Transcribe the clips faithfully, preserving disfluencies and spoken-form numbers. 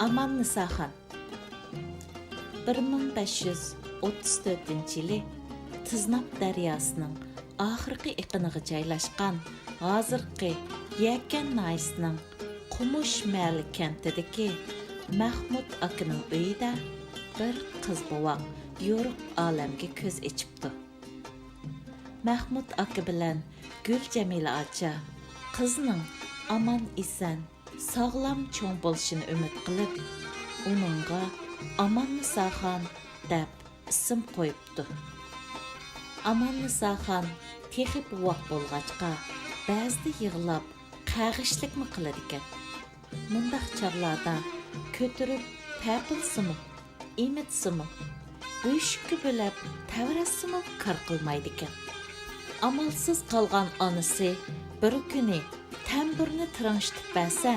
ئاماننىساخان. بىر مىڭ بەش يۈز ئوتتۇز تۆتىنچى يىلى تىزناپ دەرياسىنىڭ ئاخىرقى ئېقىنىغا جايلاشقان ھازىرقى يەكەن ناھىيەسىنىڭ قومۇش مەھەللە كەنتىدىكى مەخمۇت ئاكىنىڭ ئۆيىدە بىر قىز بوۋاق يورۇق ئالەمگە كۆز ئېچىپتۇ. مەخمۇت ئاكا بىلەن گۈلجەمىلە ئاچا قىزنىڭ ئامان-ئېسەن، ساغلام چوڭ بولۇشىنى ئۈمىد قىلىپ، ئۇنىڭغا ئاماننىساخان دەپ ئىسىم قويۇپتۇ. ئاماننىساخان تېخى بوۋاق بولغاچقا، بەزىدە يىغلاپ، قەغىشلىكمۇ قىلىدىكەن. مۇنداق چاغلاردا كۆتۈرۈپ تەپىلسىمۇ، ئېمىتسىمۇ، بۆشۈككە بۆلەپ تەۋرەتسىمۇ كار قىلمايدىكەن. ئامالسىز قالغان ئانىسى بىر كۈنى تەمبۇرنى تىرىڭشىتىپ بەرسە،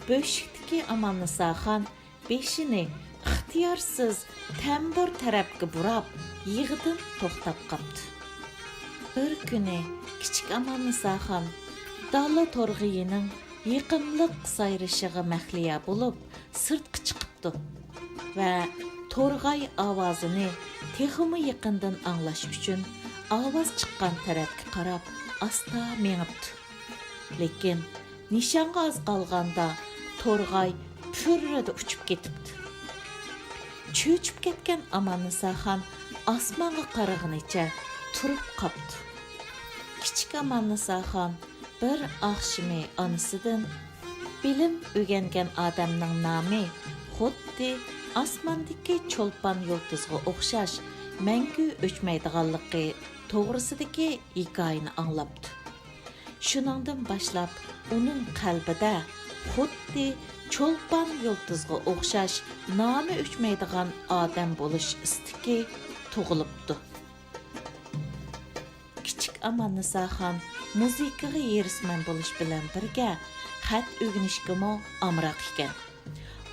بۆشۈكتىكى ئاماننىساخان بېشىنى ئىختىيارسىز تەمبۇر تەرەپكە بۇراپ، يىغىدىن توختاپ قاپتۇ. بىر كۈنى كىچىك ئاماننىساخان دالا تورغىيىنىڭ يېقىملىق سايرىشىغا مەھلىيا بولۇپ، سىرتقا چىقىپتۇ ۋە تورغاي ئاۋازىنى تېخىمۇ يېقىندىن ئاڭلاش ئۈچۈن، ئاۋاز چىققان تەرەپكە قاراپ ئاستا مېڭىپتۇ. لېكىن نىشانغا ئاز قالغاندا تورغاي پۈررىدە ئۇچۇپ كېتىپتۇ. چۆچۈپ كەتكەن ئاماننىساخان ئاسمانغا قارىغىنىچە تۇرۇپ قاپتۇ. كىچىك ئاماننىساخان بىر ئاخشىمى ئانىسىدىن بىلىم ئۆگەنگەن ئادەمنىڭ نامى خۇددى ئاسماندىكى چولپان يۇلتۇزغا ئوخشاش مەڭگۈ ئۆچمەيدىغانلىقى توغرىسىدىكى ھېكايىنى ئاڭلاپتۇ. شۇنىڭدىن باشلاپ ئۇنىڭ قەلبىدە خۇددى چولپان يۇلتۇزغا ئوخشاش نامى ئۆچمەيدىغان ئادەم بولۇش ئىستىكى تۇغۇلۇپتۇ. كىچىك ئاماننىساخان مۇزىكىغا ھېرىسمەن بولۇش بىلەن بىرگە، خەت ئۆگىنىشكىمۇ ئامراق ئىكەن.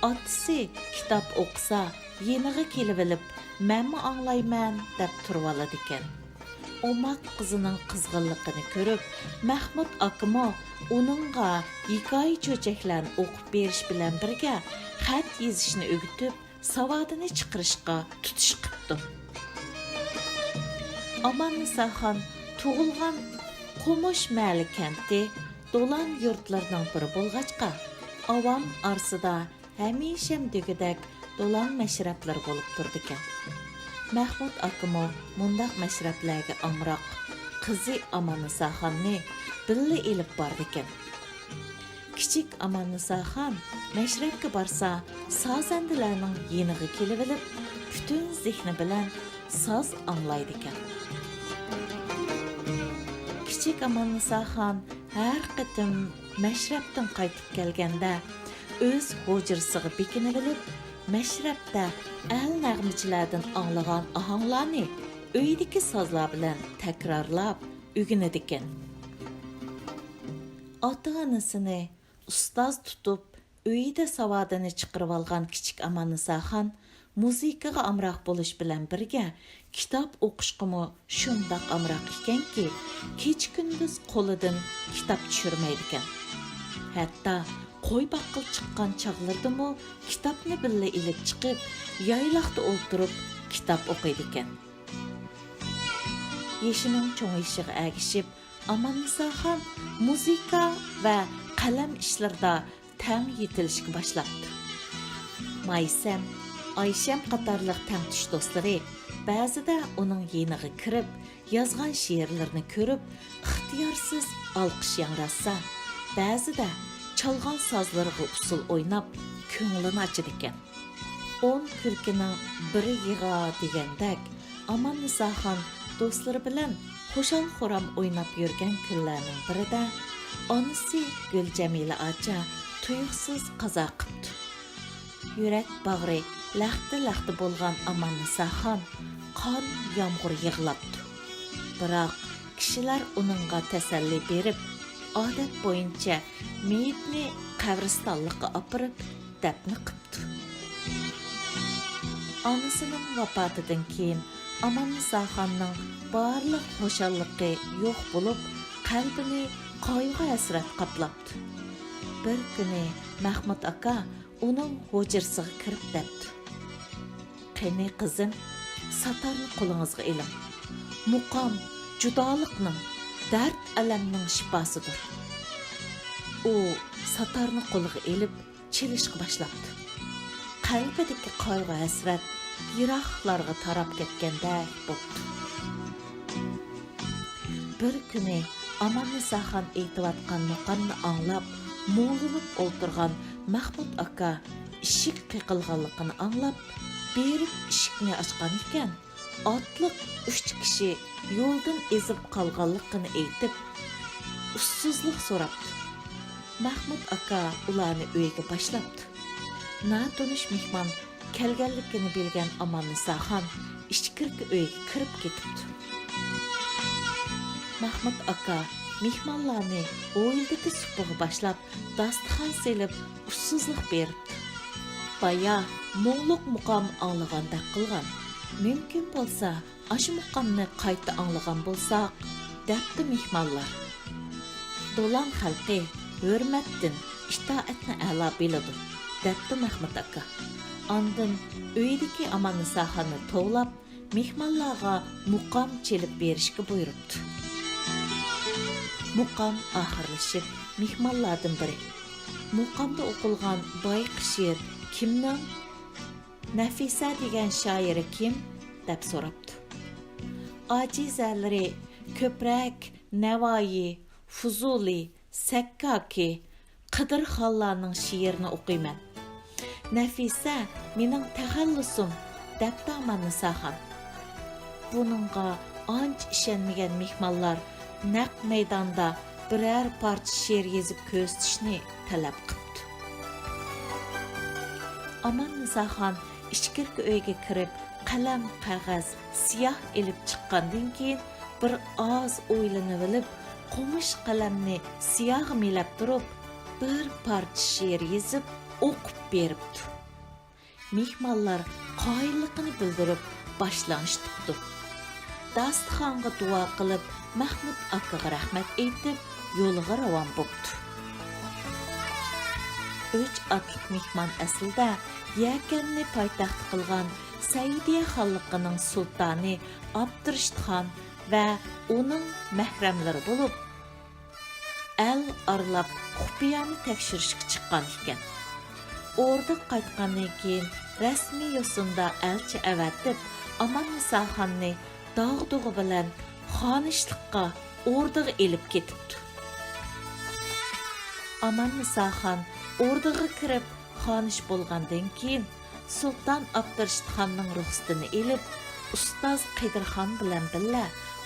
ئاتىسى كىتاب ئوقۇسا، يېنىغا كېلىۋېلىپ، مەنمۇ ئاڭلايمەن، دەپ تۇرۇۋالىدىكەن. ئوماق قىزىنىڭ قىزغىنلىقىنى كۆرۈپ، مەخمۇت ئاكىمۇ ئۇنىڭغا ھېكايە چۆچەكلەرنى ئوقۇپ بېرىش بىلەن بىرگە، خەت يېزىشنى ئۆگىتىپ، ساۋادىنى چىقىرىشقا تۇتۇش قىپتۇ. ئاماننىساخان تۇغۇلغان قومۇش مەھەللە كەنتى دولان يۇرتلىرىنىڭ بىرى بولغاچقا، ئاۋام ئارىسىدا ھەمىشەم دېگۈدەك دولان مەشرەپلىرى بولۇپ تۇرىدىكەن. مەخمۇت ئاكىمۇ مۇنداق مەشرەپلەرگە ئامراق، قىزى ئاماننىساخاننى بىللە ئېلىپ بارىدىكەن. كىچىك ئاماننىساخان مەشرەپكە بارسا، سازەندىلەرنىڭ يېنىغا كېلىۋېلىپ، پۈتۈن زېھنى بىلەن ساز ئاڭلايدىكەن. كىچىك ئاماننىساخان ھەر قېتىم مەشرەپتىن قايتىپ كەلگەندە، ئۆز ھۇجرىسىغا بېكىنىۋېلىپ، مەشرەپتە ئەل نەغمىچىلەردىن ئاڭلىغان ئاھاڭلارنى ئۆيدىكى سازلار بىلەن تەكرارلاپ ئۆگىنىدىكەن. ئاتا-ئانىسىنى ئۇستاز تۇتۇپ، ئۆيىدە ساۋادىنى چىقىرىۋالغان كىچىك ئاماننىساخان مۇزىكىغا ئامراق بولۇش بىلەن بىرگە، كىتاب ئوقۇشقىمۇ شۇنداق ئامراق ئىكەنكى، كېچە-كۈندۈز قولىدىن كىتاب چۈشۈرمەيدىكەن. ھەتتا قوي باققىلى چىققان چاغلىرىدىمۇ كىتابنى بىللە ئېلىپ چىقىپ، يايلاقتا ئولتۇرۇپ كىتاب ئوقۇيدىكەن. يېشىنىڭ چوڭىيىشىغا ئەگىشىپ، ئاماننىساخان مۇزىكا ۋە قەلەم ئىشلىرىدا تەڭ يېتىلىشكە باشلاپتۇ. مايسەم، ئايشەم قاتارلىق تەڭتۇش دوستلىرى بەزىدە ئۇنىڭ يېنىغا كىرىپ، يازغان شېئىرلىرىنى كۆرۈپ، ئىختىيارسىز ئالقىش ياڭراتسا، بەزىدە چالغان سازلىرىغا ئۇسسۇل ئويناپ، كۆڭلىنى ئاچىدىكەن. ئون كۈلكىنىڭ بىرى يىغا دېگەندەك، ئاماننىساخان دوستلىرى بىلەن خۇشال-خۇرام ئويناپ يۈرگەن كۈنلەرنىڭ بىرىدە، ئانىسى گۈلجەمىلە ئاچا تۇيۇقسىز قازا قىپتۇ. يۈرەك باغرى لەختە-لەختە بولغان ئاماننىساخان قان يامغۇر يىغلاپتۇ. بىراق، كىشىلەر ئۇنىڭغا تەسەللى بېرىپ، ئادەت بويىچە مېيىتنى قەبرىستانلىققا ئاپىرىپ دەپنە قىپتۇ. ئانىسىنىڭ ۋاپاتىدىن كېيىن ئاماننىساخاننىڭ بارلىق خۇشاللىقى يوق بولۇپ، قەلبىنى قايغۇ-ھەسرەت قاپلاپتۇ. بىر كۈنى مەخمۇت ئاكا ئۇنىڭ ھۇجرىسىغا كىرىپ دەپتۇ: «قېنى، قىزىم، ساتارنى قولىڭىزغا ئېلىڭ. مۇقام جۇدالىقنىڭ، دەرد-ئەلەمنىڭ شىپاسىدۇر.» ئۇ ساتارنى قولىغا ئېلىپ، چېلىشقا باشلاپتۇ. قەلبىدىكى قايغۇ-ھەسرەت يىراقلارغا تاراپ كەتكەندەك بوپتۇ. بىر كۈنى ئاماننىساخان ئېيتىۋاتقان مۇقامنى ئاڭلاپ، مۇڭلىنىپ ئولتۇرغان مەخمۇت ئاكا ئىشىك قېقىلغانلىقىنى ئاڭلاپ، بېرىپ ئىشىكنى ئاچقان ئىكەن. ئاتلىق ئۈچ كىشى يولدىن ئېزىپ قالغانلىقىنى ئېيتىپ، ئۇسسۇزلۇق سوراپتۇ. مەخمۇت ئاكا ئۇلارنى ئۆيگە باشلاپتۇ. ناتونۇش مېھمان كەلگەنلىكىنى بىلگەن ئاماننىساخان ئىچكىرىكى ئۆيگە كىرىپ كېتىپتۇ. مەخمۇت ئاكا مېھمانلارنى ھويلىدىكى سۇپىغا باشلاپ، داستىخان سېلىپ، ئۇسسۇزلۇق بېرىپتۇ. بايا مۇڭلۇق مۇقام ئاڭلىغاندەك قىلغان. «مۇمكىن بولسا، ئاشۇ مۇقامنى قايتا ئاڭلىغان بولساق»، دەپتۇ مېھمانلار. «دولان خەلقى ھۆرمەتتىن ئىتائەتنى ئەلا بىلىدۇ»، دەپتۇ مەخمۇت ئاكا. ئاندىن ئۆيدىكى ئاماننىساخاننى توۋلاپ، مېھمانلارغا مۇقام چېلىپ بېرىشكە بۇيرۇپتۇ. مۇقام ئاخىرلىشىپ، مېھمانلاردىن بىرى: «مۇقامدا ئوقۇلغان بايىقى شېئىر كىمنىڭ؟ نەفىسە دېگەن شائىرى كىم؟» دەپ سوراپتۇ. «ئاجىزەلىرى كۆپرەك نەۋايى، فۇزۇلى، سەككاكى، قىدىرخانلارنىڭ شېئىرىنى ئوقۇيمەن. نەفىسە مېنىڭ تەخەللۇسۇم»، دەپتۇ ئاماننىساخان. بۇنىڭغا ئانچە ئىشەنمىگەن مېھمانلار نەق مەيداندا بىرەر پارچە شېئىر يېزىپ كۆرسىتىشنى تەلەپ قىپتۇ. ئاماننىساخان ئىچكىرىكى ئۆيگە كىرىپ، قەلەم، قەغەز، سىياھ ئېلىپ چىققاندىن كېيىن، بىر ئاز ئويلىنىۋېلىپ، قومۇش قەلەمنى سىياھقا مىلەپ تۇرۇپ، بىر پارچە شېئىر يېزىپ، ئوقۇپ بېرىپتۇ. مېھمانلار قايىللىقىنى بىلدۈرۈپ، باشلىڭىچ تۇتتى. داستىخانغا دۇئا قىلىپ، مەخمۇت ئاكىغا رەھمەت ئېيتىپ، يولىغا راۋان بوپتۇ. ئۈچ ئاتلىق مېھمان ئەسلىدە يەكەننى پايتەخت قىلغان سەئىدىيە خانلىقىنىڭ سۇلتانى ئابدۇرىشىت خان ۋە ئۇنىڭ مەھرەملىرى بولۇپ، ئەل ئارىلاپ خۇپىيانى تەكشۈرۈشكە چىققان ئىكەن. ئوردىغا قايتقاندىن كېيىن، رەسمىي يوسۇندا ئەلچى ئەۋەتىپ، ئاماننىساخاننى داغدۇغا بىلەن خانىشلىققا، ئوردىغا ئېلىپ كېتىپتۇ. ئاماننىساخان ئوردىغا كىرىپ، خانىش بولغاندىن كېيىن، سۇلتان ئابدۇرىشىت خاننىڭ رۇخسىتىنى ئېلىپ، ئۇستاز قېدىرخان بىلەن بىللە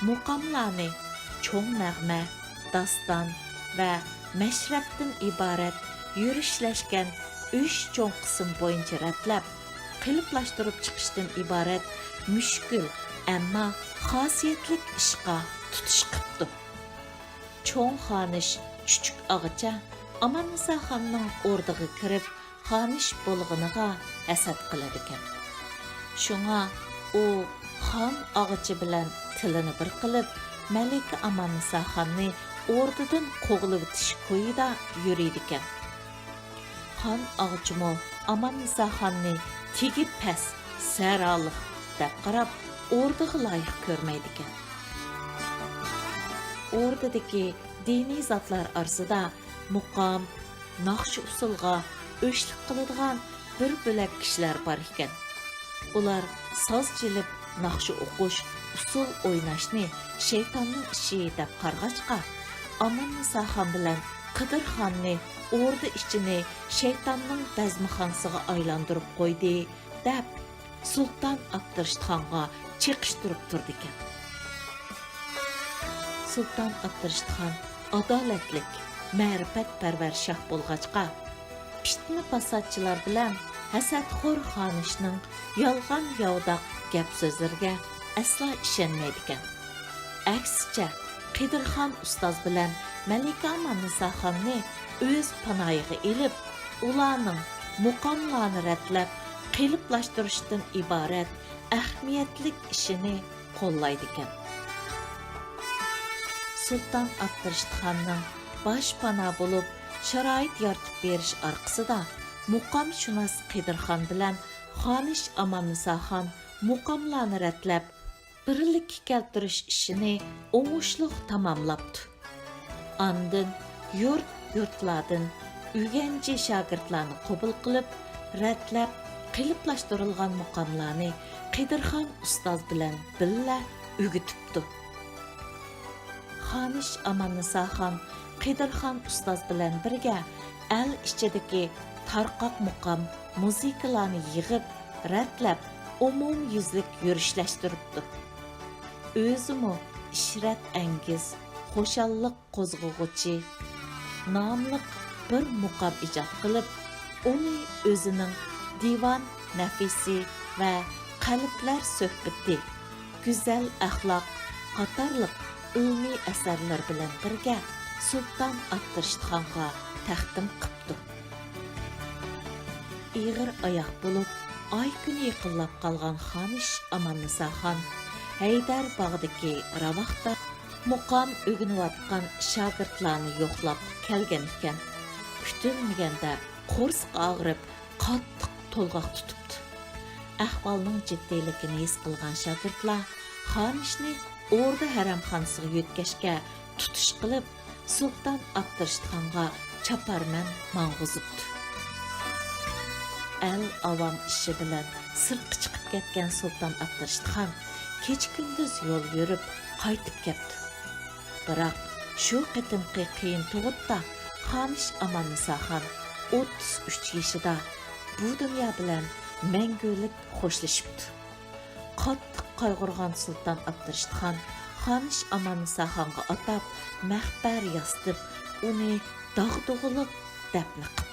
مۇقاملارنى، چوڭ نەغمە، داستان ۋە مەشرەپتىن ئىبارەت يۈرۈشلەشكەن ئۈچ چوڭ قىسىم بويىچە رەتلەپ، قېلىپلاشتۇرۇپ چىقىشتىن ئىبارەت مۈشكۈل، ئەمما خاسىيەتلىك ئىشقا تۇتۇش قىپتۇ. چوڭ خانىش چۈچۈك ئاغىچە ئاماننىساخاننىڭ ئوردىغا كىرىپ، خانىش بولغىنىغا ھەسەت قىلىدىكەن. شۇڭا ئۇ خان ئاغىچى بىلەن تىلىنى بىر قىلىپ، مەلىكە ئاماننىساخاننى ئوردىدىن قوغلىۋېتىش كويىدا يۈرىدىكەن. خان ئاغىچىمۇ ئاماننىساخاننى تېگى پەس، سەھرالىق دەپ قاراپ، ئوردىغا لايىق كۆرمەيدىكەن. ئوردىدىكى دىنىي زاتلار ئارىسىدا مۇقام، ناخشا-ئۇسسۇلغا ئۆچلۈك قىلىدىغان بىر بۆلەك كىشىلەر بار ئىكەن. ئۇلار ساز چېلىپ، ناخشا ئوقۇش، ئۇسسۇل ئويناشنى شەيتاننىڭ ئىشى دەپ قارىغاچقا، ئاماننىساخان بىلەن قىدىرخاننى ئوردا ئىچىنى شەيتاننىڭ بەزمىخانىسىغا ئايلاندۇرۇپ قويدى، دەپ، سۇلتان ئابدۇرىشىتخانغا چېقىشتۇرۇپ تۇرىدىكەن. سۇلتان ئابدۇرىشىتخان ئادالەتلىك، مەرىپەتپەرۋەر شاھ بولغاچقا، پىتنە پاساتچىلار بىلەن ھەسەتخور خانىشنىڭ يالغان-ياۋىداق گەپ-سۆزلىرىگە ئەسلا ئىشەنمەيدىكەن. ئەكسىچە، قېدىرخان ئۇستاز بىلەن مەلىكە ئاماننىساخاننى ئۆز پاناھىغا ئېلىپ، ئۇلارنىڭ مۇقاملارنى رەتلەپ، قېلىپلاشتۇرۇشتىن ئىبارەت ئەھمىيەتلىك ئىشىنى قوللايدىكەن. سۇلتان ئابدۇرىشىتخاننىڭ باشپانا بولۇپ، شارائىت يارىتىپ بېرىش ئارقىسىدا، مۇقامشۇناس قېدىرخان بىلەن خانىش ئاماننىساخان مۇقاملارنى رەتلەپ، بىرلىككە كەلتۈرۈش ئىشىنى ئوڭۇشلۇق تاماملاپتۇ. ئاندىن يۇرت-يۇرتلاردىن ئۆگەنچى شاگىرتلارنى قوبۇل قىلىپ، رەتلەپ، قېلىپلاشتۇرۇلغان مۇقاملارنى قېدىرخان ئۇستاز بىلەن بىللە ئۆگىتىپتۇ. خانىش ئاماننىساخان قېدىرخان ئۇستاز بىلەن بىرگە ئەل ئىچىدىكى تارقاق مۇقام، مۇزىكىلارنى يىغىپ، رەتلەپ، ئومۇميۈزلۈك يۈرۈشلەشتۈرۈپتۇ. ئۆزىمۇ ئىشرەت ئەنگىز، خۇشاللىق قوزغىغۇچى ناملىق بىر مۇقام ئىجاد قىلىپ، ئۇنى ئۆزىنىڭ دىۋان نەفىسى ۋە قەلبلەر سۆھبىتى، گۈزەل ئەخلاق قاتارلىق ئىلمىي ئەسەرلىرى بىلەن بىرگە سۇلتان ئابدۇرېشىتخانغا تەقدىم قىپتۇ. ئېغىر ئاياق بولۇپ، ئاي كۈنى يېقىنلاپ قالغان خانىش ئاماننىساخان ھەيدەر باغدىكى راۋاقتا مۇقام ئۆگىنىۋاتقان شاگىرتلارنى يوقلاپ كەلگەن ئىكەن. كۈتۈلمىگەندە قورسىقى ئاغرىپ، قاتتىق تولغاق تۇتۇپتۇ. ئەھۋالنىڭ جىددىيلىكىنى ھېس قىلغان شاگىرتلار خانىشنى ئوردا ھەرەمخانىسىغا يۆتكەشكە تۇتۇش قىلىپ، سۇلتان ئابدۇرېشىتخانغا چاپارمەن ماڭغۇزۇپتۇ. ئەل-ئاۋام ئىشى بىلەن سىرتقا چىقىپ كەتكەن سۇلتان ئابدۇرېشىتخان كېچە-كۈندۈز يول يۈرۈپ قايتىپ كەپتۇ. بىراق، شۇ قېتىمقى قىيىن تۇغۇتتا خانىش ئاماننىساخان ئوتتۇز ئۈچ يېشىدا بۇ دۇنيا بىلەن مەڭگۈلۈك خوشلىشىپتۇ. قاتتىق قايغۇرغان سۇلتان ئابدۇرېشىتخان خانىش ئاماننىساخانغا ئاتاپ مەخپەر ياسىتىپ، ئۇنى داغدۇغىلىق دەپنە قىپتۇ.